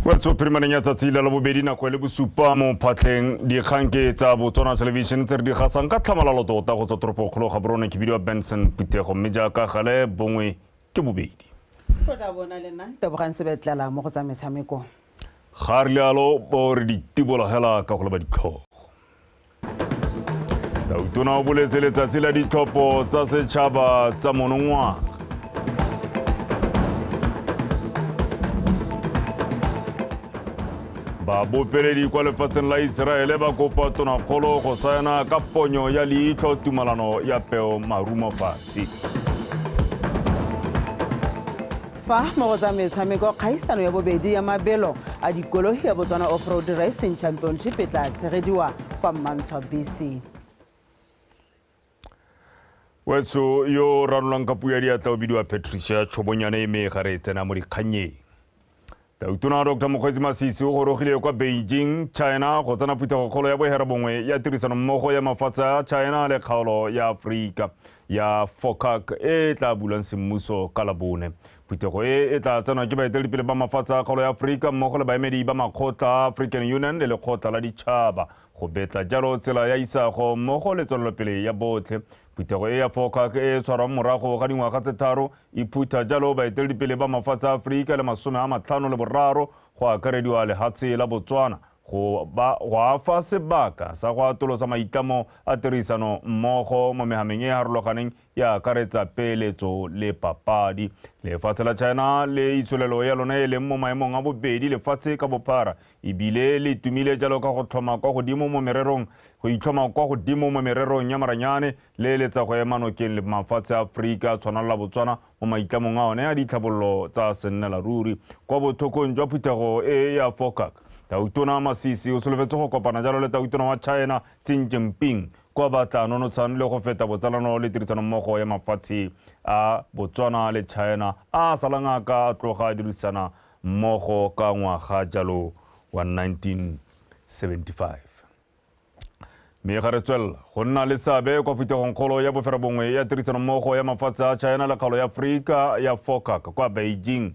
Wetso phirimaneng ya tsatsi la lobobedi nako e le bosupa mo phatlheng dikgang ke tsa Botswana Television tse re di gasang ka tlhamalalo tota go tswa toropokgolo ga borone. Ke bidiwa Benson Phuthego, mme jaaka gale bongwe ke bobedi. Go tla bona le nna Tebogang Sebetlela mo go tsa metshameko. Ga re lealo bo re di tibola hela ka go leba ditlhogo. Tautona o boletse letsatsi la ditlhopho tsa setšhaba tsa monongwaga. Babopeledi kwa lefatsheng la Iseraele ba kopa tonakgolo go saena ka ponyo ya leitlho tumalano ya peo marumo fatshe. Fa mo go tsa metshameko, kgaisano ya bobedi ya mabelo a dikoloi ya Botswana Off-Road Racing Championship e tla tshegediwa kwa Mmantshwa BC. Wetso yo ranolang ka puo ya diatla o bidiwa Patricia Tshobonyane, mme ga re tsena mo dikgannyeng. Tautona Dr Mokgweetsi Masisi o gorogile kwa Beijing, China, go tsena phuthegokgolo ya bohera bongwe ya tirisanommogo ya mafatshe a China le kgaolo ya Aforika ya FOCAC e e tla bulwang semmuso ka Labone. Phuthego e e tla tsenwa ke baeteledipele ba mafatshe a kgaolo ya Aforika mmogo le baemedi ba makgotla a African Union le lekgotla la ditšhaba go betla jalo tsela ya isago mmogo le tswelelopele ya botlhe. Phuthego e ya FOCAC e e tshwarwang morago ga dingwaga tse tharo e phutha jalo baeteledipele ba mafatshe a Aforika le 53, go akarediwa lehatshe la Botswana, go ba go afa sebaka sa go atolosa maitlamo a tirisano mmogo mo mehameng e e harologaneng ya akaretsa peeletso le papadi. Lefatshe la China le itsholelo ya lone e leng mo maemong a bobedi lefatshe ka bophara ebile le tumile jalo ka go tlhoma kwa godimo mo mererong go itlhoma kwa godimo mo mererong ya maranyane, le eletsa go ema nokeng le mafatshe a Aforika a tshwana la Botswana mo maitlamong a one a ditlhabololo tsa sennela ruri. Kwa bothokong jwa phuthego e ya FOCAC, Tautona Masisi o solofetse go kopana jalo le tautona wa China Xi Jinping, kwa ba tla nonotshang le go feta botsalano le tirisanommogo ya mafatshe a Botswana le China a a salang a ka a tloga a dirisana mmogo ka ngwaga jalo wa 1975. Mme ga re tswelela go nna le seabe kwa phuthegongkgolo ya boferabongwe ya tirisanommogo ya mafatshe a China le kgaolo ya Aforika ya FOCAC kwa Beijing,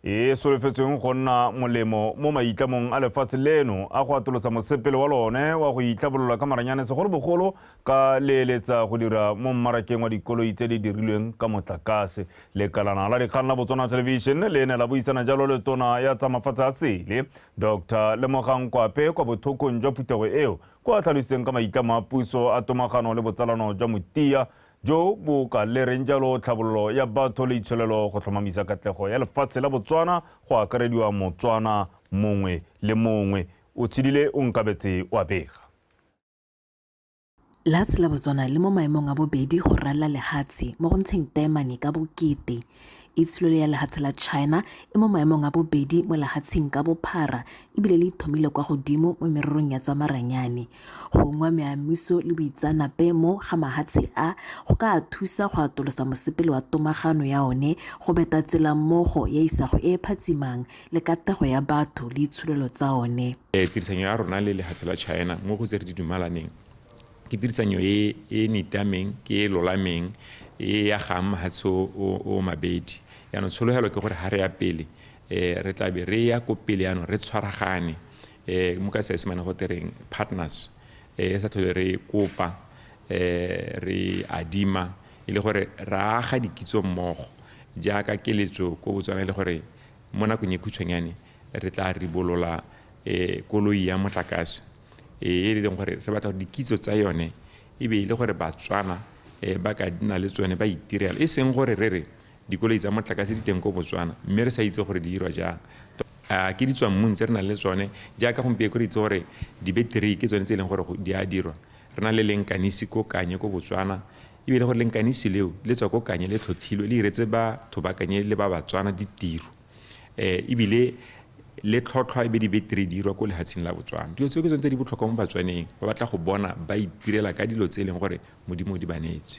e solofetsweng go nna molemo mo maitlamong a lefatshe leno a go atolosa mosepele wa lone wa go itlhabolola ka maranyane, segolobogolo ka le eletsa go dira mo mmarakeng wa dikoloi tse di dirilweng ka motlakase. Lekalana la dikgang la Botswana Television le ne la buisana jalo le tona ya tsa mafatshe a sele Dr Lemogang Kwape kwa bothokong jwa phuthego eo, kwa a tlhalositseng ka maitlamo a puso a tomagano le botsalano jwa motia jo bo ka lereng jalo tlhabololo ya batho le itsholelo go tlhomamisa katlego ya lefatshe la Botswana go akarediwa Motswana mongwe le mongwe. O tshedile o nkabetse wa bega. Lehatshe la Botswana le mo maemong a bobedi go ralala lehatshe mo go ntsheng taemane ka bokete. Itsholelo ya lehatshe la China e mo maemong a bobedi mo lehatsheng ka bophara ebile le ithomile kwa godimo mo mererong ya tsa maranyane. Go ungwa meamiso le boitseanape mo ga mahatshe a go ka a thusa go atolosa mosepele wa tomagano ya one go beta tsela mmogo ya isago e e phatsimang le katlego ya batho le itsholelo tsa one. Tirisanyo ya rona le lehatshe la China mo go tse re di dumalaneng ke tirisanyo e e nitameng, ke e lolameng, e agang mahatshe o mabedi. Yaanong tshologelo ke gore ga re ya pele, re tla be re ya ko pele yaanong re tshwaragane, mo ka Seesemane go tereng partners, e sa tlhole re kopa, re adima, e le gore re aga dikitso mmogo jaaka keletso ko Botswana e le gore mo nakong e khutshwanyane re tla ribolola koloi ya motlakase e leng gore re batla gore dikitso tsa yone e be e le gore Batswana ba ka nna le tsone ba itirela, e seng gore re re dikoloi tsa motlakase di teng ko Botswana mme re sa itse gore di dirwa jang. Ke ditswammung tse re nang le tsone jaaka gompieno re itse gore dibeteri ke tsone tse e leng gore di a dirwa. Re na le lenkanisi ko Kanye ko Botswana, ebile gore lenkanisi leo le tswa ko Kanye le tlhotlhilwe le iretse batho ba Kanye le ba Batswana ditiro, ebile le tlhotlhwa e be dibeteri di dirwa ko lehatsheng la Botswana. Dilo tseo ke tsone tse di botlhokwa mo Batswaneng, ba batla go bona ba itirela ka dilo tse e leng gore Modimo o di ba neetse.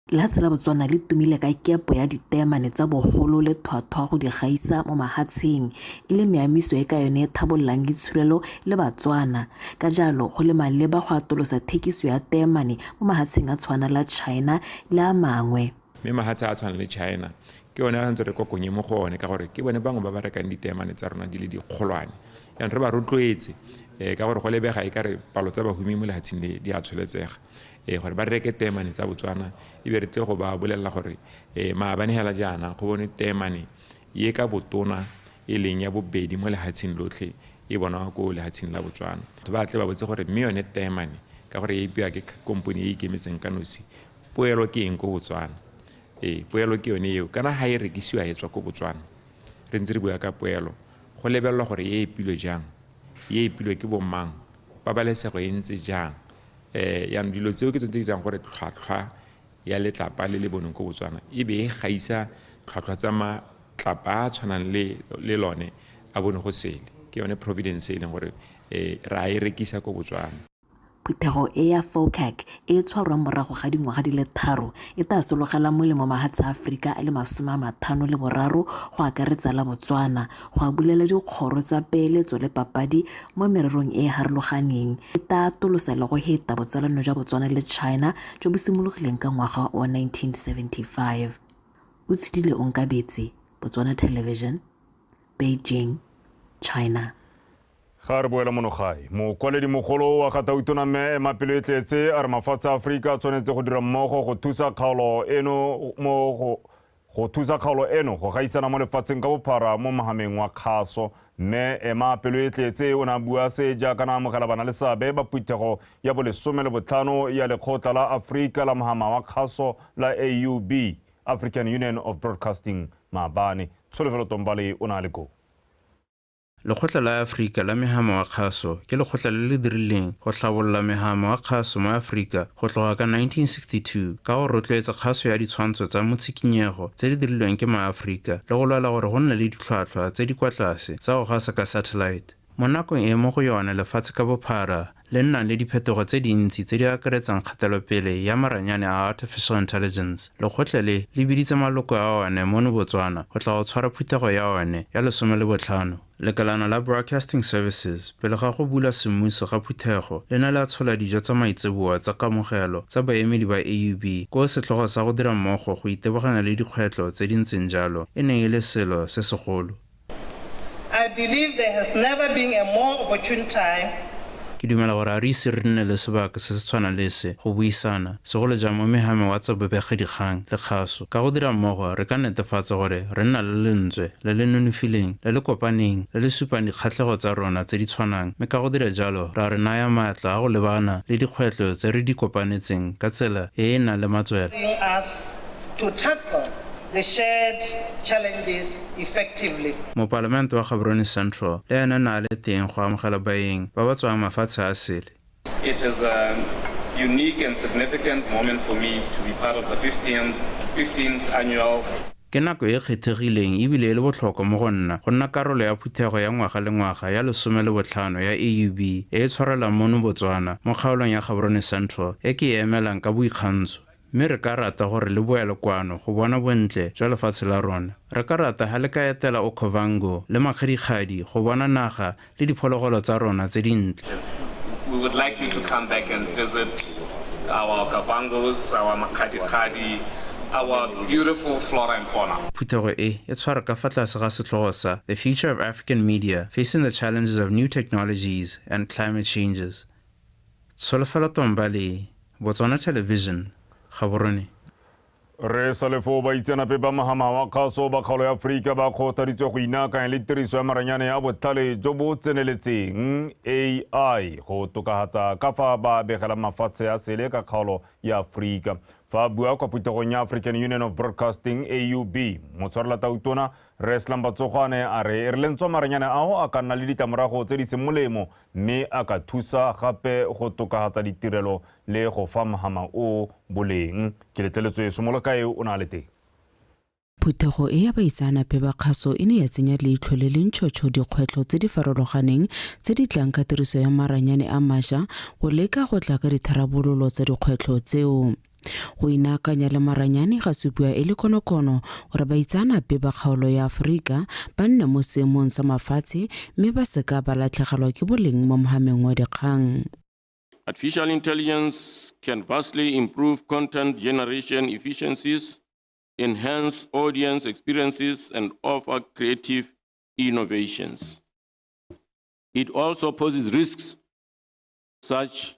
Lehatshe la Botswana le tumile ka kepo ya diteemane tsa bogolo le thwathwa go di gaisa mo mahatsheng, e le meamiso e ka yone e thabololang itsholelo le Batswana. Ka jalo go le maleba go atolosa thekiso ya teemane mo mahatsheng a tshwana la China le a mangwe. Mme mahatshe a tshwanang le China ke one a santse re kokonye mo go one, ka gore ke bone bangwe ba ba rekang diteemane tsa rona di le dikgolwane. Jaanong re ba rotloetse ka gore go lebega e kare palo tsa bahumi mo lehatsheng le di a tsholetsega, gore ba reke teemane tsa Botswana. Ebe re tle go ba bolelela gore maabane hela jaana go bone teemane ye ka botona e leng ya bobedi mo lehatsheng lotlhe e bonwa ko lehatsheng la Botswana. Batho ba tle ba botse gore mme yone teemane, ka gore e epiwa ke kompone e ikemetseng ka nosi, poelo ke eng ko Botswana? Poelo ke yone eo, kana ha e rekisiwa e tswa ko Botswana, re ntse re bua ka poelo, go lebelelwa gore e epilwe jang, e epilwe ke bomang, pabalesego e ntse jang. Jaanong dilo tseo ke tsone tse di dirang gore tlhwatlhwa ya letlapa le le boneng ko Botswana e be e gaisa tlhwatlhwa tsa matlapa a tshwanang le lone a bone go sele. Ke yone providence e leng gore ra e rekisa ko Botswana. Phuthego e ya FOCAC e e tshwarwang morago ga dingwaga di le tharo e tla sologela molemo mahatshe a Aforika a le 53 go akaretsa la Botswana, go a bulela dikgoro tsa peeletso le papadi mo mererong e e harologaneng. E tla atolosa le go heta botsalano jwa Botswana le China jo bo simologileng ka ngwaga wa 1975. O tshedile Onkabetse, Botswana Television, Beijing, China. Ga re boela mono gae, mokwaledi mogolo wa ga Tautona Mme Emma Peloetletse a re mafatshe a Aforika a tshwanetse go dira mmogo go thusa kgaolo eno mo go thusa kgaolo eno go gaisana mo lefatsheng ka bophara mo mohameng wa kgaso. Mme Emma Peloetletse o ne a bua se jaaka na amogela bana le seabe ba phuthego ya bolesome le botlhano ya lekgotla la Aforika la mohama wa kgaso la AUB, African Union of Broadcasting, maabane. Tsholofelo Tombale o ne a le koo. Lekgotla la Aforika la Mehama wa Kgaso ke lekgotla le le dirileng go tlhabolola mehama wa kgaso mo Aforika go tloga ka 1962 ka go rotloetsa kgaso ya ditshwantsho tsa motshikinyego tse di dirilweng ke maAforika le go lwela gore go nne le ditlhwatlhwa tse di kwa tlase tsa go gasa ka satellite. Mo nakong e mo go yone lefatshe ka bophara le nnang le diphetogo tse dintsi tse di akaretsang kgatelopele ya maranyane a artificial intelligence, lekgotla le le biditse maloko a one mono Botswana go tla go tshwara phuthego ya one ya 15. Lekalana la Broadcasting Services pele ga go bula semmuso ga phuthego le ne la tshola dijo tsa maitseboa tsa kamogelo tsa baemedi ba AUB, koo setlhogo sa go dira mmogo go iteboganya le dikgwetlho tse di ntseng jalo e neng e le selo se segolo. I believe there has never been a more opportune time. Ke dumela gore a re ise re nne le sebaka se se tshwanang le se go buisana, segolo jang mo mehameng wa tsa bobegadikgang le kgaso. Ka go dira mmogo re ka netefatsa gore re nna le lentswe le le nonofileng, le le kopaneng, le le supang dikgatlhego tsa rona tse di tshwanang, mme ka go dira jalo ra re naya maatla a go lebana le dikgwetlho tse re di kopanetseng ka tsela e e nang le matswela. Us to tackle the shared challenges effectively. Mopalamente wa Gaborone Central le ene na le teng go amogela baeng ba ba tswang mafatshe a sele. It is a unique and significant moment for me to be part of the 15th annual. Ke nako e kgethegileng ebile e le botlhokwa mo go nna go nna karolo ya phuthego ya ngwaga le ngwaga ya 15 ya AUB e e tshwarelang mono Botswana mo kgaolong ya Gaborone Central e ke e emelang ka boikgantsho. Mme re ka rata gore le boele kwano go bona bontle jwa lefatshe la rona. Re ka rata ha le ka etela Okavango le Makgadikgadi go bona naga le diphologolo tsa rona tse dintle. We would like you to come back and visit our Okavangos, our Makgadikgadi, our beautiful flora and fauna. Phuthego e e tshwara ka fa tlase ga setlhogo sa The Future of African Media, Facing the Challenges of New Technologies and Climate Changes. Tsholofelo Tombale, Botswana Television, Gaborone. Re sa le foo, baitseanape ba mohama wa kgaso ba kgaolo ya Aforika ba kgothaditswe go inaakanya le tiriso ya maranyane ya botlhale jo bo tseneletseng AI go tokafatsa ka fa ba begelang mafatshe a sele ka kgaolo ya Aforika. Fa a bua kwa phuthegong ya African Union of Broadcasting AUB, motshwarela tautona Rre Slumber Tsogwane a re e re lentswa maranyane ao a ka nna le ditlamorago tse di seng molemo, mme a ka thusa gape go tokafatsa ditirelo le go fa mohama o boleng. Ke letleletswe Somolokae o na le teng. Phuthego e ya baitseanape ba kgaso e ne ya tsenya leitlho le le ntšhotšho dikgwetlho tse di farologaneng tse di tlang ka tiriso ya maranyane a mašwa go leka go tla ka ditharabololo tsa dikgwetlho tseo. Go inaakanya le maranyane ga supiwa e le konokono gore baitseanape ba kgaolo ya Aforika ba nne mo seemong sa mafatshe mme ba seka ba latlhegelwa ke boleng mo mohameng wa dikgang. Artificial intelligence can vastly improve content generation efficiencies. enhance audience experiences, and offer creative innovations. It also poses risks such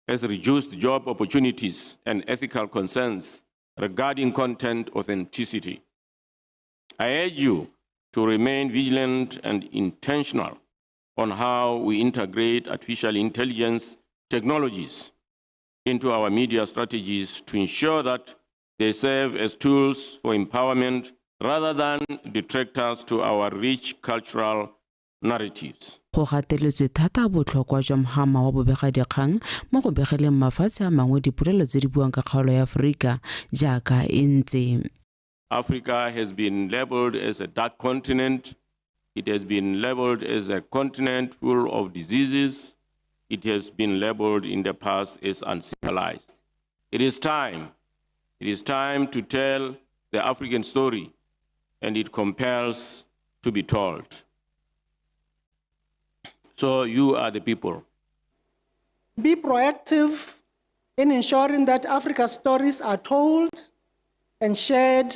as reduced job opportunities and ethical concerns regarding content authenticity. I urge you to remain vigilant and intentional on how we integrate artificial intelligence technologies into our media strategies to ensure that they serve as tools for empowerment rather than detractors to our rich cultural narratives. Go gateletswe thata botlhokwa jwa mhama wa bobegadikgang mo go begeleng mafatshe a mangwe dipolelo tse di buang ka kgaolo ya Aforika jaaka e ntse. Africa has been labeled as a dark continent. It has been labeled as a continent full of diseases. It has been labeled in the past as uncivilized. It is time. It is time to tell the African story, and it compels to be told. So you are the people. Be proactive in ensuring that Africa's stories are told and shared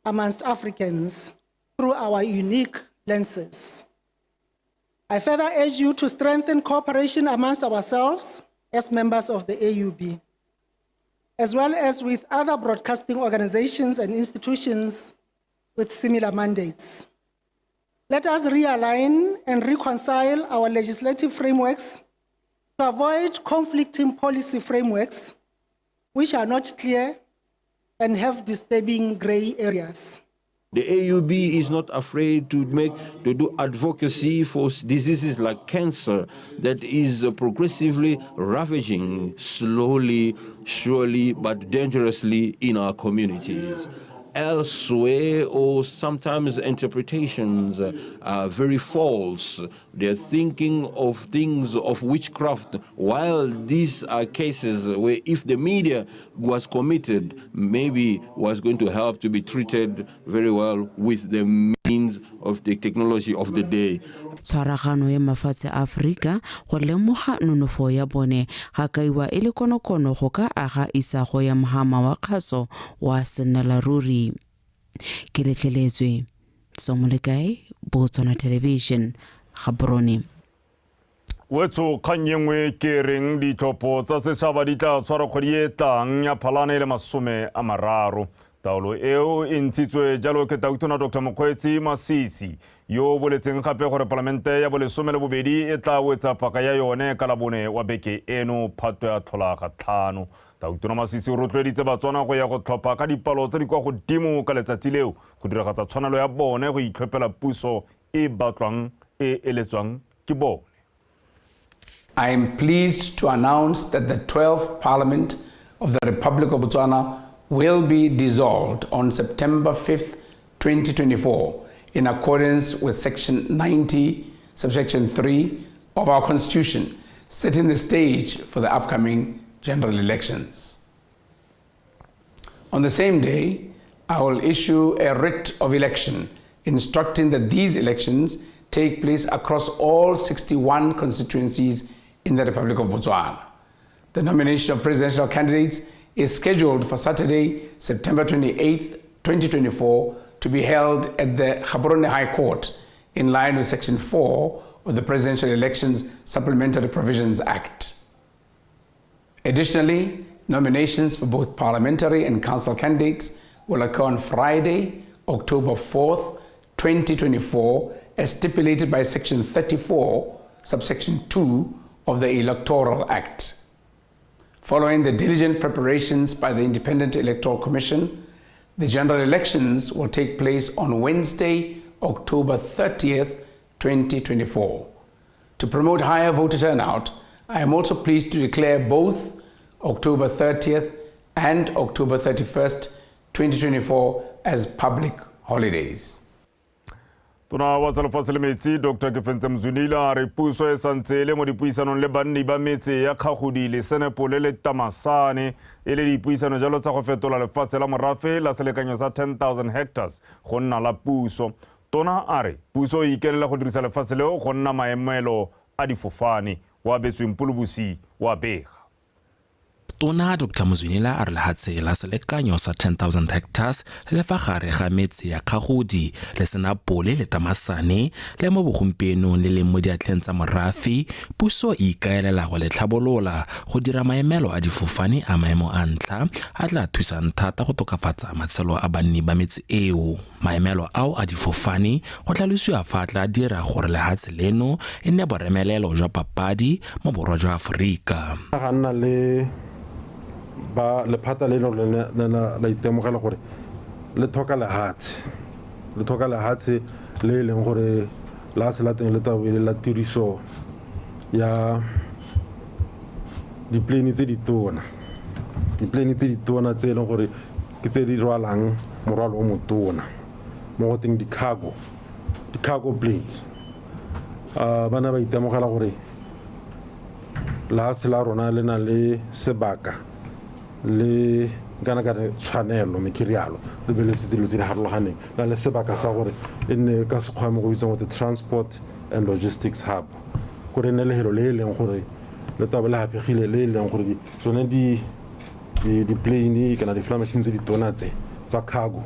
amongst Africans through our unique lenses. I further urge you to strengthen cooperation amongst ourselves as members of the AUB, as well as with other broadcasting organizations and institutions with similar mandates. Let us realign and reconcile our legislative frameworks to avoid conflicting policy frameworks which are not clear and have disturbing gray areas. The AUB is not afraid to do advocacy for diseases like cancer that is progressively ravaging slowly, surely, but dangerously in our communities. Elsewhere, or sometimes interpretations are very false. They're thinking of things of witchcraft, while these are cases where if the media was committed, maybe was going to help to be treated very well with the means of the technology of the day. Tshwaragano ya mafatshe a Aforika go lemoga nonofo ya bone ga kaiwa e le konokono go ka aga isago ya mhama wa kgaso wa sennelaruri. Ke letleletswe Somolekae, Botswana Television, Gaborone. Wetso kgang e nngwe ke reng ditlhopho tsa setšhaba di tla tshwara kgwedi e tlang ya Phalane e le 30. Taolo eo e ntshitswe jalo ke Tautona Dr. Mokgweetsi Masisi, yo o boletseng gape gore palamente ya bo12 e tla wetsa paka ya yone ka Labone wa beke eno Phatwe ya tlhola ga 5. Tautona Masisi o rotloeditse Batswana go ya go tlhopha ka dipalo tse di kwa godimo ka letsatsi leo go diragatsa tshwanelo ya bone go itlhophela puso e batlwang e eletswang ke bone. I am pleased to announce that the 12th Parliament of the Republic of Botswana will be dissolved on September 5th, 2024, in accordance with Section 90, subsection 3 of our Constitution, setting the stage for the upcoming general elections. On the same day, I will issue a writ of election instructing that these elections take place across all 61 constituencies in the Republic of Botswana. The nomination of presidential candidates is scheduled for Saturday, September 28th, 2024, to be held at the Gaborone High Court in line with Section 4 of the Presidential Elections Supplementary Provisions Act. Additionally, nominations for both parliamentary and council candidates will occur on Friday, October 4th, 2024, as stipulated by Section 34, subsection 2 of the Electoral Act. Following the diligent preparations by the Independent Electoral Commission, the general elections will take place on Wednesday, October 30th, 2024. To promote higher voter turnout, I am also pleased to declare both October 30th and October 31st, 2024 as public holidays. Tona wa tsa lefatshe le metsi Dr. Kefentse Mzwinila a re puso e santse e le mo dipuisanong le banni ba metse ya Kgagodi le Senepole le Tamasane e le dipuisano jalo tsa go fetola lefatshe la morafe la selekanyo sa 10,000 hectares go nna la puso. Tona a re puso e ikelela go dirisa lefatshe leo go nna maemelo a difofane. Wa betsweng Polobusi wa bega. Tona Dr Mzwinila a re lehatshe la selekanyo sa 10,000 hectares le le fa gare ga metse ya Kgagodi le Senapole le Tamasane le mo bogompienong le leng mo diatleng tsa morafe, puso e ikaelela go le tlhabolola go dira maemelo a difofane a maemo a ntlha a tla thusang thata go tokafatsa matshelo a banni ba metse eo. Maemelo ao a difofane go tlhalosiwa fa a tla dira gore lehatshe leno e nne boremelelo jwa papadi mo borwa jwa Aforika. Ga nna le ba lephata le le ne la itemogela gore le tlhoka lehatshe, le tlhoka lehatshe le e leng gore lehatshe la teng le tla bo e le la tiriso ya diplane tse ditona, diplane tse ditona tse e leng gore ke tse di rwalang morwalo o motona mo go teng di-cargo, di-cargo planes. Ba ne ba itemogela gore lehatshe la rona le na le sebaka le kana ka re tshwanelo, mme ke rialo, le beletse dilo tse di harologaneng, le na le sebaka sa gore e nne ka sekgwa mo go bitswang gote transport and logistics hub, gore e nne lefelo le e leng gore le tla bo le hapegile, le e leng gore tsone di-plane kana di-fly machine tse di tona tse tsa cargo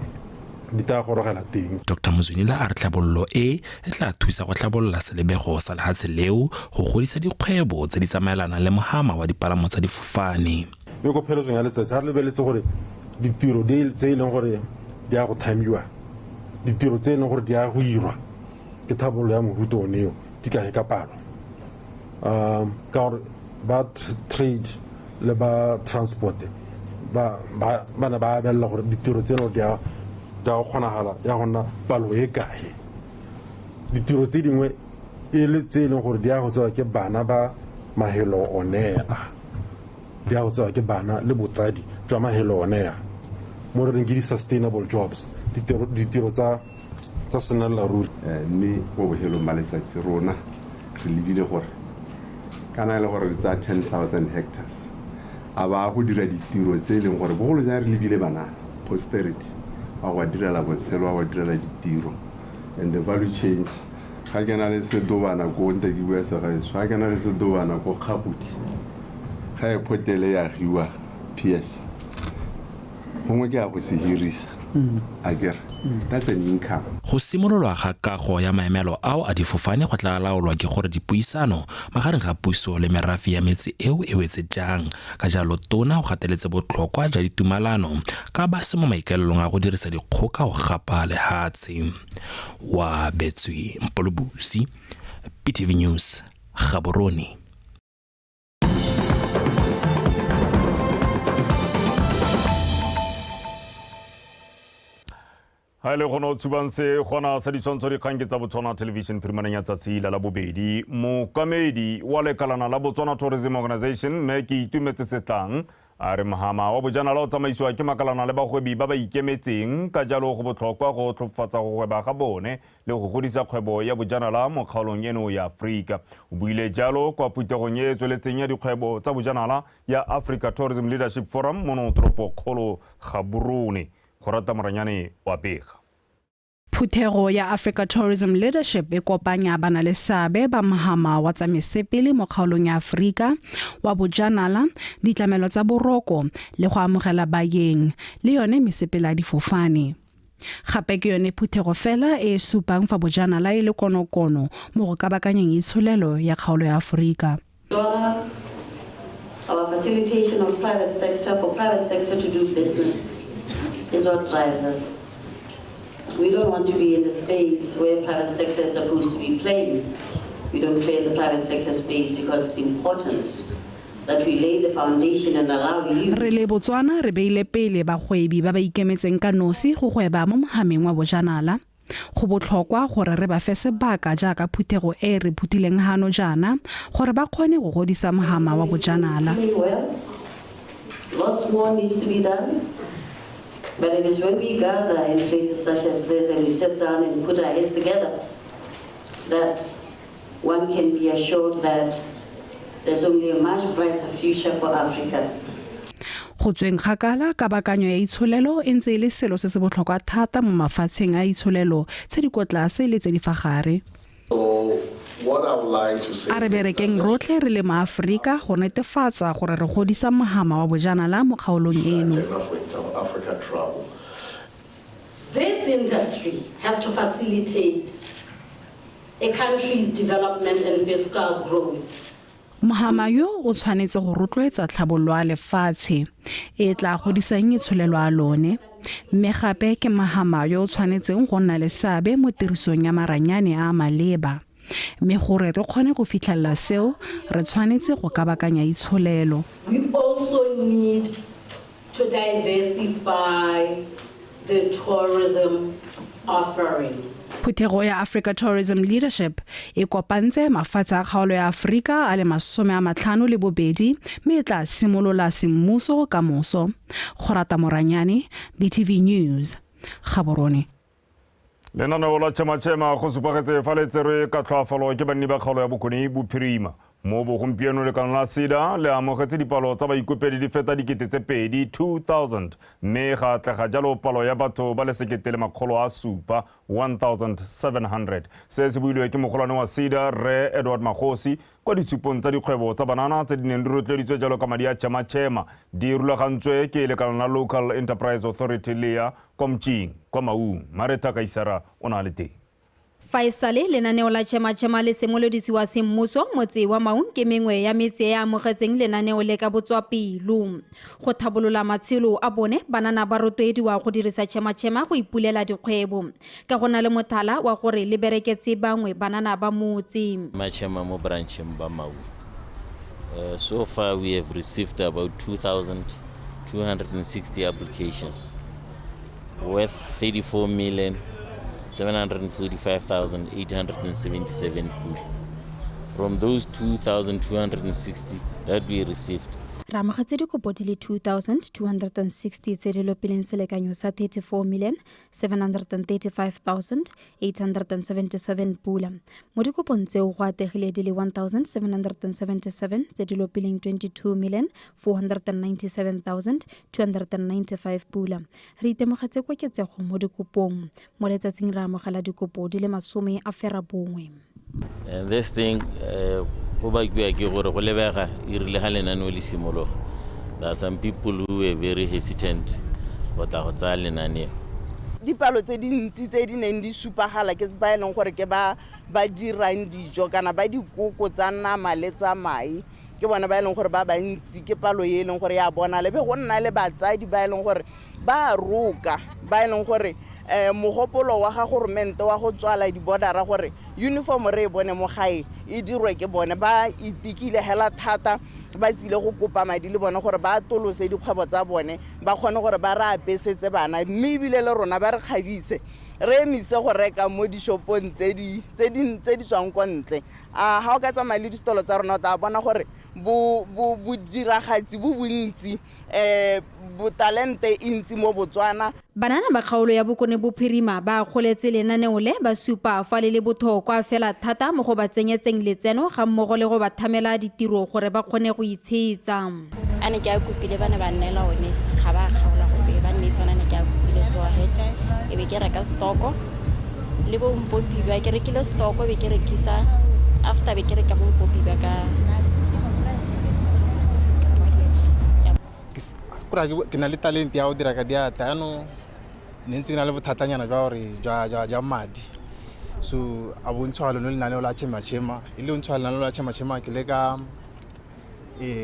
di tla gorogela teng. Dr Mzwinila a re tlhabololo e e tla thusa go tlhabolola selebego sa lehatshe leo go godisa dikgwebo tse di tsamaelanang le mohama wa dipalamo tsa difofane. Mme ko pheletsong ya letsatsi ga re lebeletse gore ditiro tse e leng gore di a go thamiwa, ditiro tse e leng gore di a go irwa ke tlhabololo ya mohuta one eo di kae ka palo, ka gore ba trade le ba transport ba ne ba abelela gore ditiro tseno di a go kgonagala ya go nna palo e kae. Ditiro tse dingwe e le tse e leng gore di a go tsewa ke bana ba mahelo onea, di a go tsewa ke bana le botsadi jwa mahelo onea, mo re reng ke di-sustainable jobs, ditiro tsa senella ruri. Mme ko bohelong ba letsatsi rona re lebile gore kana e le gore re tsaya 10,000 hectares a ba go dira ditiro tse e leng gore bogolo jang re lebile bana posterity ba go direla botshelo, ba go direla ditiro and the value chain. Ga ke na le sedobana ko nte ke bua segaetsho, ga ke na le sedobana ko Kgagodi, ga e photele ya agiwa PS gongwe ke a go se hirisa, a kere that's an income. Go simololwa ga kago ya maemelo ao a difofane go tla laolwa ke gore dipuisano magareng ga puso le merafe ya metse eo e wetse jang. Ka jalo tona go gateletse botlhokwa jwa ditumalano ka ba se mo maikaelelong a go dirisa dikgoka go gapa lehatshe. Wa Betswe Mpolobusi, PTV News, Gaborone. Ha ile gona o tshubang se gona sa ditshwantsho dikgang ke tsa Botswana Television phirimaneng ya tsatsi la labobedi. Mookamedi wa lekalana la Botswana Tourism Organization mme ke Itumetse Setlang a re mohama wa bojanala o tsamaisiwa ke makalana le bagwebi ba ba ikemetseng, ka jalo go botlhokwa go tlhofatsa go gweba ga bone le go godisa kgwebo ya bojanala mo kgaolong eno ya Afrika. O buile jalo kwa phuthegong e e tsweletseng ya dikgwebo tsa bojanala ya Africa Tourism Leadership Forum mono toropokgolo Gaborone. Go rata Moranyane wa pega. Phuthego ya Africa Tourism Leadership e kopanya bana le seabe ba mohama wa tsa mesepele mo kgaolong ya Afrika wa bojanala, ditlamelo tsa boroko le go amogela baeng le yone mesepele ya difofane. Gape ke yone phuthego fela e supang fa bojanala e le konokono mo go kabakanyeng itsholelo ya kgaolo ya Afrika. Our facilitation of private sector for private sector to do business is what drives us. We don't want to be in the space where private sector is supposed to be playing. We don't play in the private sector space because it's important that we lay the foundation and allow you. Re le Botswana re beile pele bagwebi ba ba ikemetseng ka nosi go gweba mo mohameng wa bojanala. Go botlhokwa gore re ba fe sebaka jaaka phuthego e re phutileng hano jaana gore ba kgone go godisa mohama wa bojanala. Lots more needs to be done. But it is when we gather in places such as this and we sit down and put our heads together that one can be assured that there's only a much brighter future for Africa. Go tsweng kgakala kabakanyo ya itsholelo e ntse e le selo se se botlhokwa thata mo mafatsheng a itsholelo tse di kwa tlase le tse di fa gare. So A re berekeng rotlhe re le maAforika go netefatsa gore re godisa mohama wa bojanala mo kgaolong eno. This industry has to facilitate a country's development and fiscal growth. Mohama yo o tshwanetse go rotloetsa tlhabololo ya lefatshe e tla godisang itsholelo ya lone, mme gape ke mohama yo o tshwanetseng go nna le seabe mo tirisong ya maranyane a maleba. Mme gore re kgone go fitlhelela seo, re tshwanetse go kabakanya itsholelo. We also need to diversify the tourism offering. Phuthego ya Africa Tourism Leadership e kopantse mafatshe a kgaolo ya Aforika a le 52 mme e tla simolola semmuso ka moso. Kgorata Moranyane, BTV News, Gaborone. Lenaneo la Chema Chema go supagetse fa le tserwe ka tlhoafalo ke banni ba kgaolo ya Bokone Bophirima. Mo bogompieno lekano la SEDA le amogetse dipalo tsa baikopedi di feta 2,000 2000 mme ga atlega jalo palo ya batho ba le 1,700 1700. Se se builwe ke mogolwane wa SEDA Rre Edward Magosi kwa ditshupong tsa dikgwebo tsa banana tse di neng di rotloeditswe jalo ka madi a Chema Chema di rulagantswe ke lekano la Local Enterprise Authority LEA kwa Mtšing kwa Maung. Mareta Kaisara o na le teng. Fa e sale lenaneo la Chema Chema le simolodisiwa semmuso, motse wa Maung ke mengwe ya metse e amogetseng lenaneo le ka botswapelo. Go thabolola matshelo a bone, banana ba rotloediwa go dirisa Chema Chema go ipulela dikgwebo, ka go na le mothala wa gore le bereketse bangwe banana ba motse. Chema mo brancheng ba Maung. So far we have received about 2,260 applications worth 34,745,877 pula. From those 2,260 that we received, re amogetse dikopo di le 2,260 tse di lopileng selekanyo sa 34,735,877 pula. Mo dikopong tseo go ategile di le 1,777 tse di lopileng 22,497,295 pula. Re itemogetse koketsego mo dikopong. Mo letsatsing re amogela dikopo di le 91. And this thing, go bakiwa ke gore go lebega e rile ga lenaneo le simologa, there are some people who were very hesitant go tla go tsaya lenaneo. Dipalo tse dintsi tse di neng di supagala ke ba e leng gore ke ba ba dirang dijo kana ba dikoko tsa nama le tsa mae, ke bona ba e leng gore ba bantsi, ke palo e leng gore ya bona le be go nna le batsadi ba e leng gore ba roka, ba e leng gore mogopolo wa ga goromente wa go tswala di-bordera gore uniform re e bone mo gae e dirwe ke bone, ba itikile hela thata, ba tsile go kopa madi le bone gore ba atolose dikgwebo tsa bone, ba kgone gore ba re apesetse bana, mme ebile le rona ba re kgabise, re emise go reka mo dishopong tse di tswang kwa ntle. Ha o ka tsamaya le distolo tsa rona o tla bona gore bodiragatsi bo bontsi, botalente e ntsi mo Botswana. Banana ba kgaolo ya Bokone Bophirima ba goletse lenaneo le ba supa fa le le botlhokwa fela thata mo go ba tsenyetseng letseno ga mmogo le go ba thamela ditiro gore ba kgone go itshetsa. A ne ke a kopile ba ne ba nneela one, ga ba kgaola gope, ba nne tsona ne ke a kopile so ahead, e be ke reka stoko le bo mpopi ba ke rekile stoko be ke rekisa after be ke reka bo mpopi ba ka. Ke na le talent ya go dira ka diatla, jaanong ne ntse ke na le bothatanyana jwa gore jwa madi, so a bontshwa lone lenaneo la Chema Chema, e le ntshwa lenaneo la Chema Chema ke le ka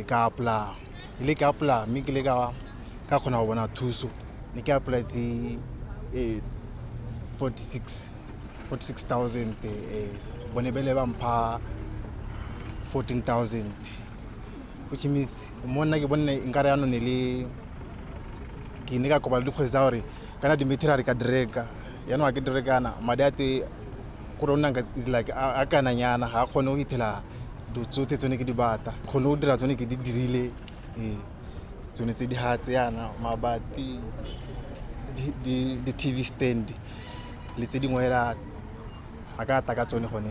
ka apply, e le ka apply mme ke le ka kgona go bona thuso. Ne ke applyetse 46,000, bone bele ba mpha 14,000, which means mo nna ke bone nkare jaanong ne le ke ne ka kopa le dikgwedi tsa gore kana di-material ka di reka, jaanong ga ke di rekana madi a te kore o nnang is like a kananyana, ga a kgone go ithela dilo tsotlhe tsone ke di batla, kgone go dira tsone ke di dirile, tsone tse di hatse yana mabati, di-TV stand le tse dingwe hela a ka ata ka tsone gone.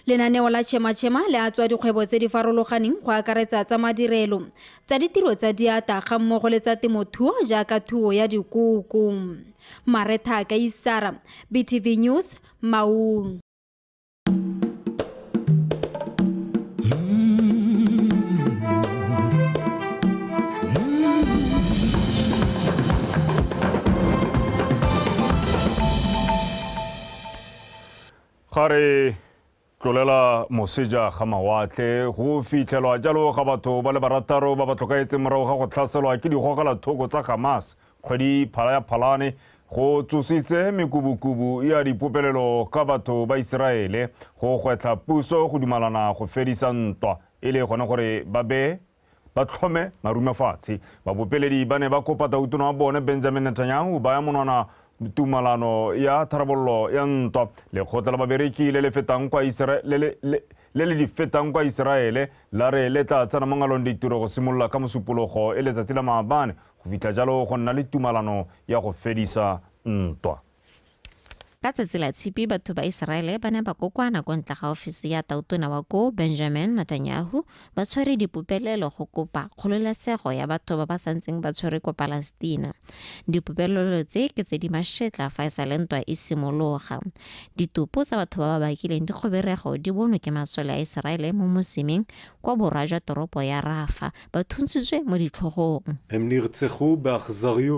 Lenaneo la Chema Chema le a tswa dikgwebo tse di farologaneng go akaretsa tsa madirelo, tsa ditiro tsa diata ga mmogo le tsa temothuo jaaka thuo ya dikoko. Maretha Kaisara, BTV News, Maung. Ga re tlolela moseja ga mawatle go fitlhelwa jalo ga batho ba le barataro ba ba tlhokaetseng morago ga go tlhaselwa ke digogelathoko tsa Hamas kgwedi phala ya Phalane go tsositse mekubukubu ya dipopelelo ka batho ba Iseraele go gwetlha puso go dumalana go fedisa ntwa e le gone gore ba be ba tlhome marumo fatshe. Babopeledi ba ne ba kopa tautona wa bone Benjamin Netanyahu ba ya monwana tumalano ya tharabololo ya ntwa. Lekgotla la babereki le le fetang kwa Iseraele le di fetang kwa Iseraele la re le tla tsena mo ngalong ditiro go simolola ka mosupologo e letsatsi la maabane go fitlha jalo go nna le tumalano ya go fedisa ntwa. Ka tsatsi la Tshipi batho ba Iseraele ba ne ba kokoana kwa ntle ga ofisi ya tautona wa koo Benjamin Netanyahu ba tshwere dipopelelo go kopa kgololesego ya batho ba ba santseng ba tshwere kwa Palestina. Dipopelelo tse ke tse di mašetla fa e sale ntwa e simologa. Ditopo tsa batho ba ba bakileng dikgoberego di bonwe ke masole a Iseraele mo mosimeng kwa borwa jwa toropo ya Rafa ba thuntshitswe mo ditlhogong.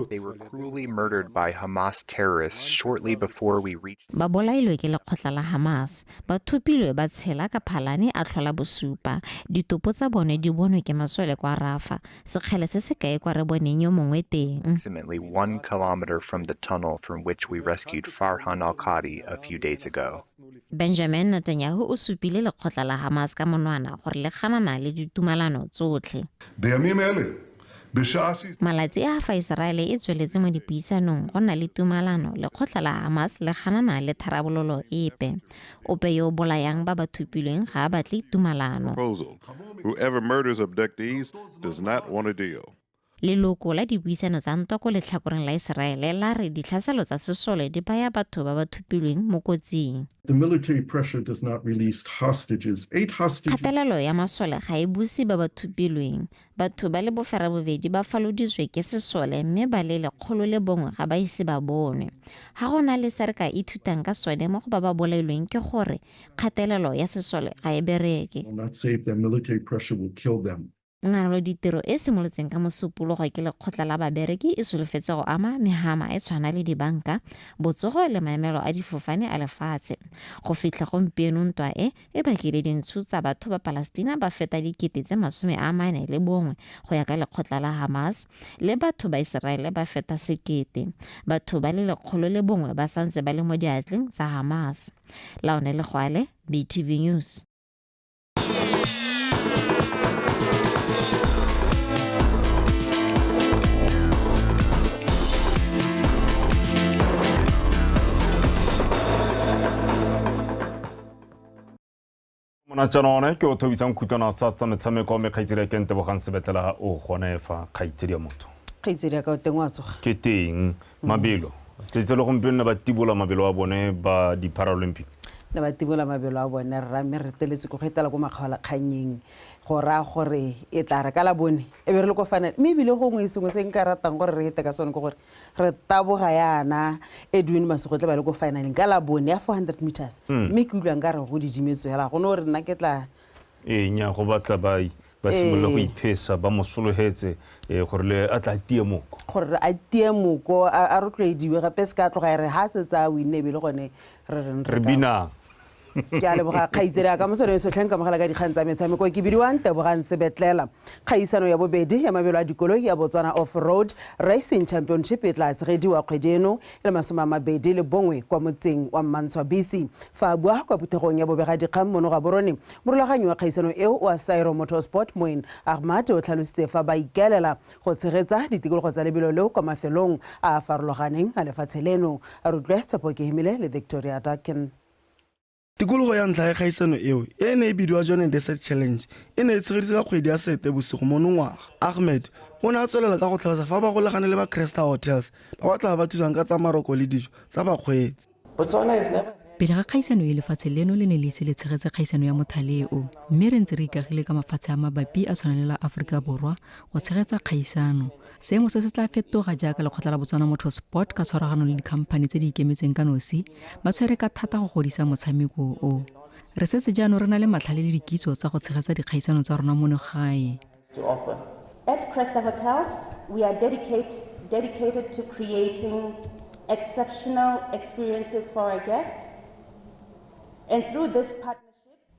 They were cruelly murdered by Hamas terrorists shortly before we reached. Ba bolailwe ke lekgotla la Hamas, ba thopilwe ba tshela ka Phalane a tlhola bosupa. Ditopo tsa bone di bonwe ke masole kwa Rafa, sekgele se se kae kwa re boneng yo mongwe teng. Approximately 1 kilometer from the tunnel from which we rescued Farhan Al-Qadi a few days ago. Benjamin Netanyahu o supile lekgotla la Hamas ka monwana gore le ganana le ditumalano tsotlhe. Malatsi a fa Iseraele e tsweletse mo dipuisanong go na le tumalano, lekgotla la Hamas le ganana le tharabololo epe. Ope yo o bolayang ba ba thopilweng ga a batle tumalano. Whoever murders abductees does not want a deal. Leloko la dipuisano tsa ntwa ko letlhakoreng la Iseraele la re ditlhaselo tsa sesole di baya batho ba ba thopilweng mo kotsing. The military pressure does not release hostages. 8 hostages. Kgatelelo ya masole ga e buse ba ba thopilweng. Batho ba le 82 ba faloditswe ke sesole mme ba le 101 ga ba ise ba bonwe. Ga go na le se re ka ithutang ka sone mo go ba ba bolailweng ke gore kgatelelo ya sesole ga e bereke. Will not save them. Military pressure will kill them. Ngalo ditiro e simolotseng ka mosupologo ke lekgotla la babereki e solofetse go ama mehama e tshwana le dibanka, botsogo le maemelo a difofane a lefatshe. Go fitlha gompieno ntwa e e bakile dintsho tsa batho ba Palestina ba feta 41,000 go ya ka lekgotla la Hamas, le batho ba Iseraele ba feta 1,000. Batho ba le 101 ba santse ba le mo diatleng tsa Hamas. Laone Legwale, BTV News. Monatšana one ke o thobisang khutlwana sa tsa metshameko mme kgaitsedi ya ke Ntebogang Sebetlela o gone fa kgaitsedi ya motho. Kgaitsedi ya ka o teng wa tsoga. Ke teng mabelo. Tsetse le gompieno ne ba tibola mabelo a bone ba di-Paralympic. Ne ba tibola mabelo a bone rra mme re teletse ko go etela ko makgaolakgannyeng go raya gore e tla re ka la bone e be re le ko final, mme ebile gongwe sengwe se nka ratang gore re ete ka sone ke gore re taboga yana Edwin Masugotle ba le ko finaleng ka la bone ya 400 meters, mme ke utlwang ka re go didimetswe hela go ne gore nna ke tla ee nya go batla ba simolola go iphesa ba mo sologetse gore le a tla tie moko, gore a tie moko a rotloediwe gape se ka tloga e re ha setse a winne ebile gone re reng re bina. Ke a leboga kgaitsedi ya ka mosone e sotlheng kamogela ka dikgang tsa metshameko ke bidiwang Tebogang Sebetlela. Kgaisano ya bobedi ya mabelo a dikoloi ya Botswana Off-Road Racing Championship e tla tshegediwa kgwedi eno e le 21 kwa motseng wa Mmantshwabisi. Fa a bua kwa phuthegong ya bobegadikgang mono Gaborone, morulaganyi wa kgaisano eo wa Sairo Motorsport Moin Ahmad o tlhalositse fa ba ikaelela go tshegetsa ditikologo tsa lebelo leo kwa mafelong a a farologaneng a lefatshe leno. A rutlwe Tshepo Kehemile le Victoria Dakin. Tikologo ya ntlha ya kgaisano eo e ne e bidiwa John Desert Challenge e ne e tshegeditswe ka kgwedi ya Seetebosigo monongwaga. Ahmed o ne a tswelela ka go tlhalosa fa ba golagane le ba Cresta Hotels ba ba tla ba thusang ka tsa maroko le dijo tsa bakgweetsi. Pele ga kgaisano e lefatshe leno le ne le ise le tshegetse kgaisano ya mothale o, mme re ntse re ikagile ka mafatshe a mabapi a tshwana le la Aforika Borwa go tshegetsa kgaisano. Seemo se se tla fetoga jaaka lekgotla la Botswana Motorsport ka tshwaragano le dikhamphane tse di ikemetseng ka nosi ba tshwere ka thata go godisa motshameko o. Re setse jaanong re na le matlhale le dikitso tsa go tshegetsa dikgaisano tsa rona mono gae. At Cresta Hotels, we are dedicated to creating exceptional experiences for our guests And through this partnership,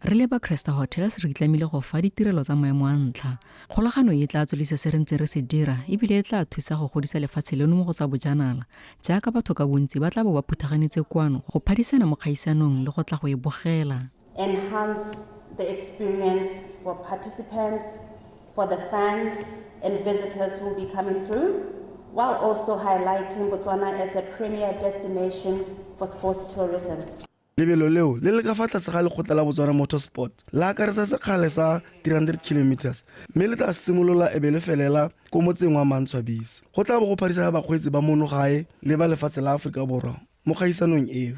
Re le ba Cresta Hotels re itlamile go fa ditirelo tsa maemo a ntlha. Kgolagano e tla tswelisa se re ntse re se dira ebile e tla thusa go godisa lefatshe leno mo go tsa bojanala jaaka batho ka bontsi ba tla bo ba phuthaganetse kwano go phadisana mo kgaisanong le go tla go e bogela. Enhance the experience for participants, for the fans and visitors who will be coming through, while also highlighting Botswana as a premier destination for sports tourism. Lebelo leo le le ka fa tlase ga lekgotla la Botswana Motorsport la akaretsa sekgale sa 300 kilometers mme le tla simolola e be le felela ko motseng wa Mantshwabisi. Go tla bo go phadisana bakgweetsi ba mono gae le ba lefatshe la Aforika Borwa mo kgaisanong eo.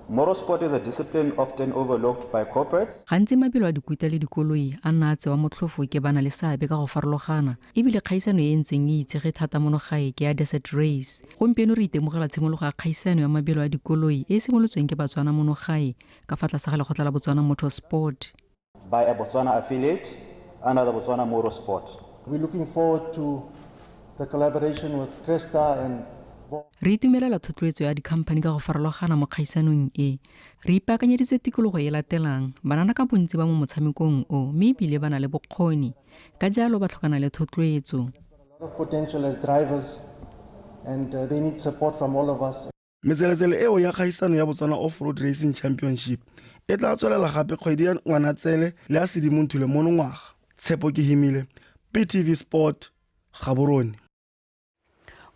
Motorsport is a discipline often overlooked by corporates. Gantsi mabelo a dikuta le dikoloi a nna a tsewa motlhofo ke bana le seabe ka go farologana ebile kgaisano e e ntseng e itsege thata mono gae ke ya Desert Race. Gompieno re itemogela tshimologo ya kgaisano ya mabelo a dikoloi e e simolotsweng ke Batswana mono gae ka fa tlase ga lekgotla la Botswana Motorsport. By a Botswana affiliate under the Botswana Motorsport. We're looking forward to the collaboration with Cresta and Re itumelela thotloetso ya dikhamphani ka go farologana mo kgaisanong e. Re ipaakanyeditse tikologo e latelang, banana ka bontsi ba mo motshamekong o mme ebile ba na le bokgoni. Ka jalo ba tlhokana le thotloetso. A lot of potential as drivers and they need support from all of us. Metseletsele eo ya kgaisano ya Botswana Off-Road Racing Championship e tla tswelela gape kgwedi ya Ngwanatsele le ya Sedimonthole monongwaga. Tshepo Kehimile, BTV Sport, Gaborone.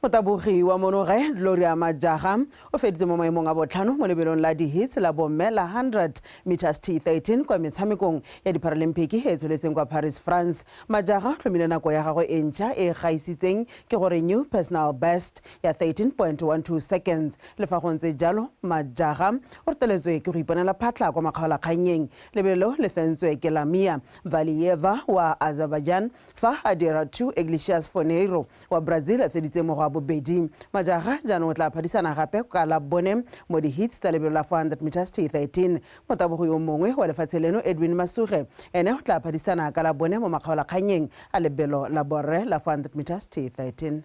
Motabogi wa monogae Gloria Majaga o feditse mo maemong a botlhano mo lebelong la di-heats la bomme la 100 meters T13 kwa metshamekong ya di-Paralympic e tsweletseng kwa Paris, France. Majaga o tlhomile nako ya gagwe e ntšha e gaisitseng ke gore new personal best ya 13.12 seconds. Le fa go ntse jalo, Majaga o reteletswe ke go iponela phatlha kwa makgaolakgannyeng. Lebelo le fentswe ke Lamia Valieva wa Azerbaijan fa a dira 2 Iglesias Foneiro wa Brazil a feditse mo go bobedi. Majaga jaanong o tla phadisana gape ka la bone mo di-heats tsa lebelo la 400 meters T13. Motabogo yo mongwe wa lefatshe leno Edwin Masuge ene o tla phadisana ka la bone mo makgaolakgannyeng a lebelo la borre la 400 meters T13.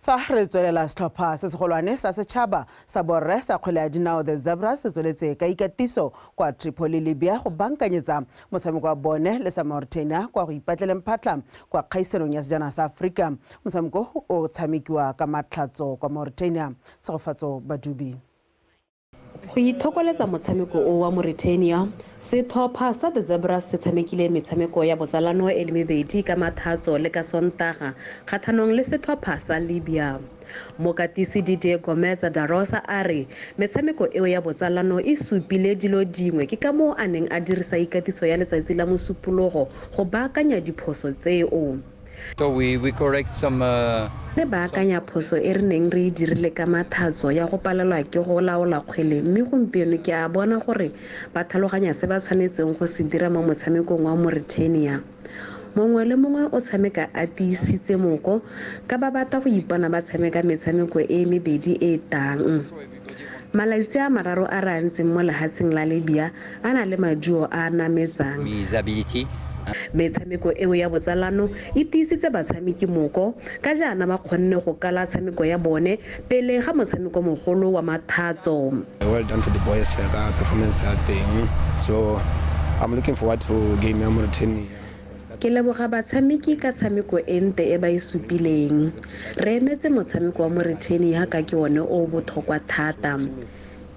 Fa re tswelela, setlhopha se segolwane sa setšhaba sa borre sa kgwele ya dinao the Zebras se tsweletse ka ikatiso kwa Tripoli, Libya go bankanyetsa motshameko wa bone le sa Mauritania kwa go ipatleleng phatlha kwa kgaisanong ya sejana sa Aforika. Motshameko o tshamekiwa ka matlhatso kwa Mauritania. Tshegofatso Badubi. Go ithokoletsa motshameko o wa Mauritania, setlhopha sa the Zebras se tshamekile metshameko ya botsalano e le mebedi ka Mathatso le ka Sontaga kgatlhanong le setlhopha sa Libya. Mokatisi Didier Gomez da Rosa a re metshameko eo ya botsalano e supile dilo dingwe, ke ka moo a neng a dirisa ikatiso ya letsatsi la Mosupologo go baakanya diphoso tseo. So we correct some Re baakanya phoso e re neng re e dirile ka Mathatso ya go palelwa ke go laola kgwele, mme gompieno ke a bona gore ba tlhaloganya se ba tshwanetseng go se dira mo motshamekong wa Mauritania. Mongwe le mongwe o tshameka a tiisitse moko ka ba batla go ipona ba tshameka metshameko e mebedi e tang. Malatsi a mararo a re a ntseng mo lehatsheng la Libya a na le maduo a a nametsang. His ability. Metshameko eo ya botsalano e tiisitse batshameki moko ka jaana ba kgonne go kala tshameko ya bone pele ga motshameko mogolo wa Mathatso. Well done to the boys ka performance ya teng, so I'm looking forward to game ya Mauritania. Ke leboga batshameki ka tshameko e nte e ba e supileng. Re emetse motshameko wa Mauritania ka ke one o o botlhokwa thata.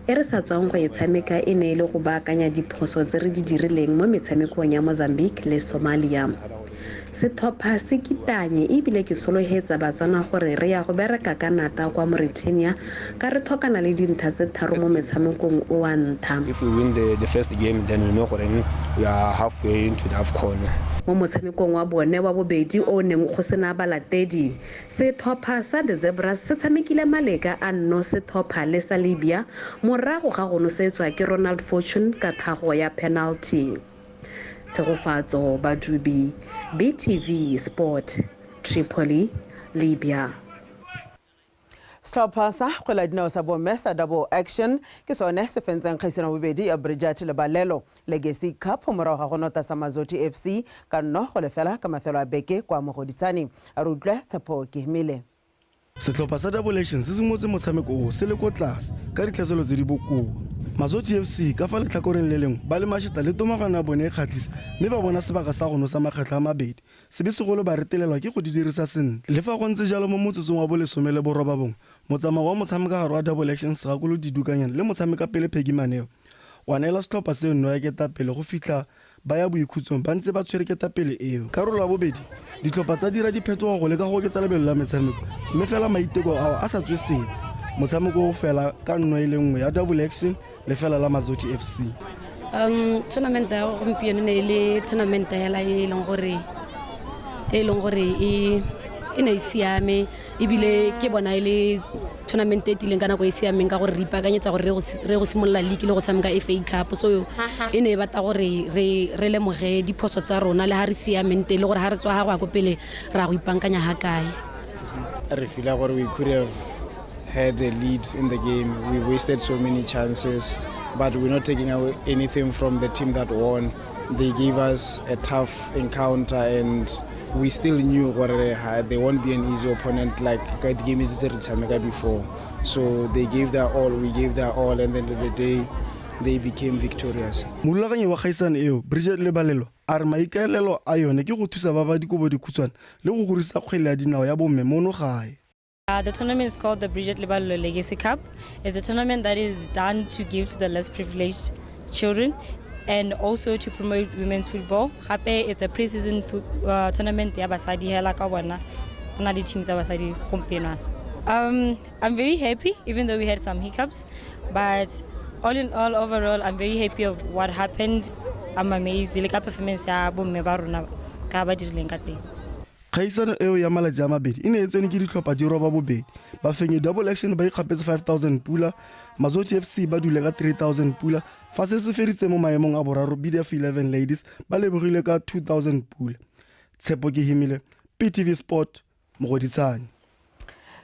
E re sa tswang go e tshameka e ne e le go baakanya diphoso tse re di dirileng mo metshamekong ya Mozambique le Somalia. Setlhopha se kitanye ebile ke solohetsa Batswana gore re ya go bereka ka nata kwa Mauritania ka re tlhokana le dintlha tse tharo mo metshamekong o wa ntlha. If we win the first game, then we know gore we are halfway into the AFCON. Mo motshamekong wa bone wa bobedi o o neng go sena balatedi, setlhopha sa the Zebras se tshamekile maleka a nno setlhopha le sa Libya morago ga go nosetswa ke Ronald Fortune ka thago ya penalty. Tshegofatso Badubi, BTV Sport, Tripoli, Libya. Setlhopha sa kgwele ya dinao sa bomme sa Double Action ke sone se fentseng kgaisano bobedi ya Bridget Lebalelo Legacy Cup morago ga go nota sa Mazoti FC ka 0-0 ka mafelo a beke kwa Mogoditsane. A re utlwe Tshepo Kehmile. Setlhopha sa Double Action se simolotse motshameko o se le ko tlase ka ditlhaselo tse di bokoa. Mazotsi FC ka fa letlhakoreng le lengwe ba le mašeta le tomagano ya bone e kgatlhisa mme ba bona sebaka sa go nosa makgetlho a mabedi sebe segolo ba retelelwa ke go di dirisa sentle. Le fa go ntse jalo mo motsotsong wa bo 19 motsamao wa motshamekagare wa Double Action Segakolodi Didukanyane le motshamekapele Peggy Maneo wa neela setlhopha seo nno ya ketapele go fitlha ba ya boikhutsong ba ntse ba tshwere ketapele eo. Karolo ya bobedi ditlhopha tsa dira diphetogo go leka go oketsa lebelo la metshameko mme fela maiteko ao a sa tswe sepe. Motshameko o fela ka 1-1 ya Double Action lefela la Mazotsi FC. Tournament ya gompieno ne e le tournament hela e leng gore e ne e siame ebile ke bona e le tournament e tileng ka nako e siameng ka gore re ipaakanyetsa gore re go simolola league le go tshameka FA Cup, so e ne e batla gore re lemoge diphoso tsa rona le ha re siameng teng le gore ha re tswa ga go ya ko pele ra go ipaakanya ha kae. Re feel gore we could have had a lead in the game. We wasted so many chances, but we're not taking away anything from the team that won. They gave us a tough encounter and we still knew they won't be an easy opponent like game is before. So they gave their all, we gave their all, and at the end of the day, they became victorious. Morulaganyi wa kgaisano eo Bridget Lebalelo a re maikaelelo a yone ke go thusa ba ba dikobo dikhutshwane le go godisa kgwele ya dinao ya bomme mono gae. The tournament is called the Bridget Lebalelo Legacy Cup. It's a tournament that is done to give to the less privileged children and also to promote women's football. Gape, it's a pre-season tournament ya basadi hela ka bona. Go na le team tsa basadi gompieno. I'm very happy, even though we had some hiccups, but all in all, overall, I'm very happy of what happened. I'm amazed. Le ka performance ya bomme ba rona ka ba dirileng ka teng. Kgaisano eo ya malatsi a mabedi e ne e tsene ke ditlhopha di 8 bafenyi Double Action ba ikgapetse 5000 pula, Mazotsi FC ba dule ka 3000 pula, fa se se feditse mo maemong a boraro BDF 11 Ladies ba lebogile ka 2000 pula. Tshepo ke Himile, PTV Sport, Mogoditshane.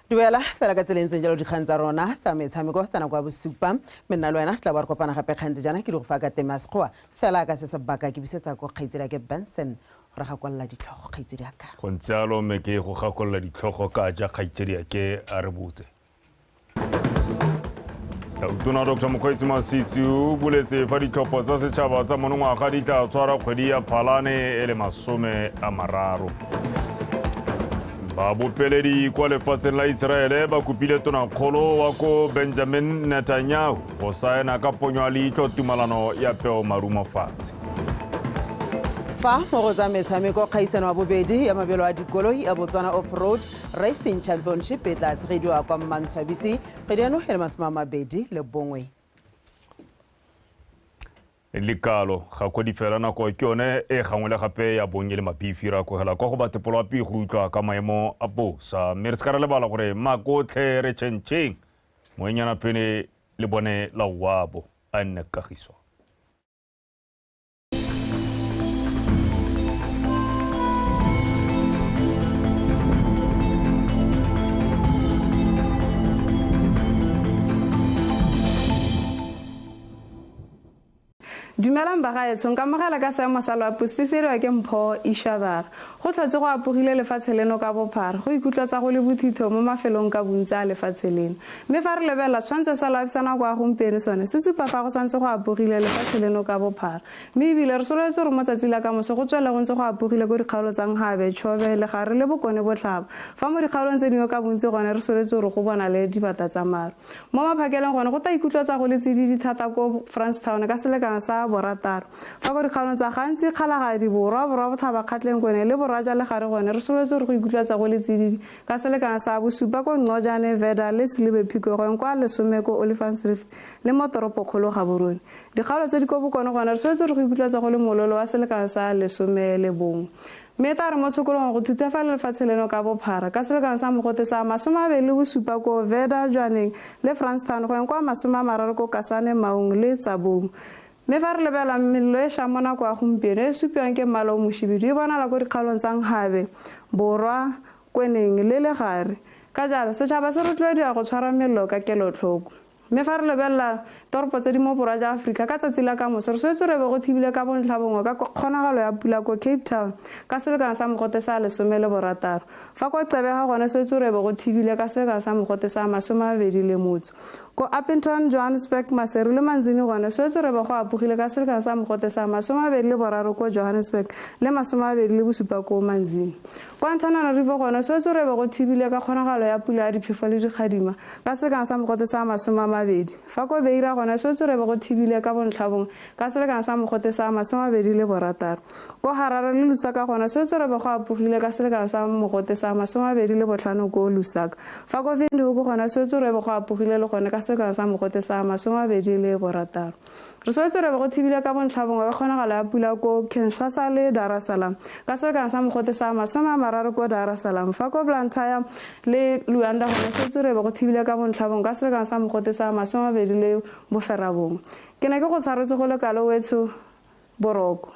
Duela fela ka tseleng ntseng jalo dikgang tsa rona tsa metshameko tsa nako ya bosupa mme nna le wena tla ba re kopana gape kgantse jaana ke di go fa ka teme ya sekgowa fela ka se sebaka ke bisetsa ko kgaitsedi ya ke Benson gore gakolola ditlhogo kgaitsedi ya ka. Go ntse jalo mme ke go gakolola ditlhogo ka ja kgaitsedi ya ke a re botse. Tautona Dr. Mokgweetsi Masisi o boletse fa ditlhopho tsa setšhaba tsa monongwaga di tla tshwara kgwedi ya Phalane e le 30. Babopeledi kwa lefatsheng la Iseraele ba kopile tonakgolo wa ko Benjamin Netanyahu go saena ka ponyo ya leitlho tumalano ya peo marumo fatshe. Fa mo go tsa metshameko kgaisano ya bobedi ya mabelo a dikoloi a Botswana Off-Road Racing Championship e tla tshegediwa kwa Mmantshwabisi kgwedi eno e le 21. Lekalo ga ko di fela nako ke yone e gangwe le gape ya bong e le mabifi ra kogela kwa go batepolo api go utlwa ka maemo a bosa mme re se ka re lebala gore makotlhe re tšhentšheng moenyana pene le bone la wabo a nne kagiso. Dumelang bagaetsho nka mogela ka seemo sa loapi se seriwa ke Mpho Ishabara. Go tlhotse go apogile lefatshe leno ka bophara go ikutlwa go le bothitho mo mafelong ka bontsi a lefatshe leno. Mme fa re lebelela tshwantsho sa loapi sa nako ya gompieno sone se supa fa go santse go apogile lefatshe leno ka bophara. Mme ebile re sololetse gore mo tsatsi la kamoso go tswele go ntse go apogile ko dikgaolo tsa Nhabe, Chobe, Legare le Bokone Botlhaba. Fa mo dikgaolong tse dingwe ka bontsi gone re sololetse gore go bona le dibata tsa maru. Mo maphakeleng gone go tla ikutlwa go le tsididi thata ko Francetown ka selekano sa 6. Fa ko dikgaolong tsa Gantsi, Kgalagadi, Borwa, Borwa Botlhaba, Kgatleng kone le Borwa ja Legare gone re sololetse gore go ikutlwa go le tsididi ka selekano sa 7 ko Ncojane, Veda le Selibe Phikwe gone kwa 10 ko Olifants Rift le mo toropokgolo Gaborone. Dikgaolo tse di ko bokone gone re sololetse gore go ikutlwa go le mololo wa selekano sa 11. Mme tla re mo tshokolong go thutafala lefatshe leno ka bophara ka selekano sa mogote sa 27 ko Veda, Jwaneng le Francetown go kwa 30 ko Kasane, Maung le Tsabong. Mme fa re lebelela melelo e šang mo nako ya gompieno e supiwang ke mmala o mošibidu e bonala ko dikgaolong tsa Nhabe, Borwa, Kweneng le Legare. Ka jalo setšhaba se rotloediwa go tshwara melelo ka kelotlhoko. Mme fa re lebelela Toropo tse di mo borwa jwa Aforika ka tsatsi la kamoso re swetse re be go thibile ka bontlha bongwe ka kgonagalo ya pula ko Cape Town ka selekano sa mogote sa 16. Fa ko Gqeberha gone swetse re be go thibile ka selekano sa mogote sa 25. Ko Upington, Johannesburg, Maseru le Manzini gone swetse re be go apogile ka selekano sa mogote sa 23 ko Johannesburg le 27 ko Manzini. Kwa Antananarivo gone swetse re be go thibile ka kgonagalo ya pula ya diphefo le dikgadima ka selekano sa mogote sa 20. Fa ko Beira gone swetse re be go thibile ka bontlha bongwe ka selekano sa mogote sa 26. Ko Harare le Lusaka gone swetse re be go apogile ka selekano sa mogote sa 25 ko Lusaka. Fa ko Windhoek gone swetse re be go apogile le gone ka selekano sa mogote sa 26. Re swetse re be go thibile ka bontlha bongwe ka kgonagalo ya pula ko Kinshasa le Dar es Salaam ka selekano sa mogote sa 30 ko Dar es Salaam. Fa ko Blantyre le Luanda gone swetse re be go thibile ka bontlha bongwe ka selekano sa mogote sa 29. Ke ne ke go tshwaretse go le kalo wetsho boroko.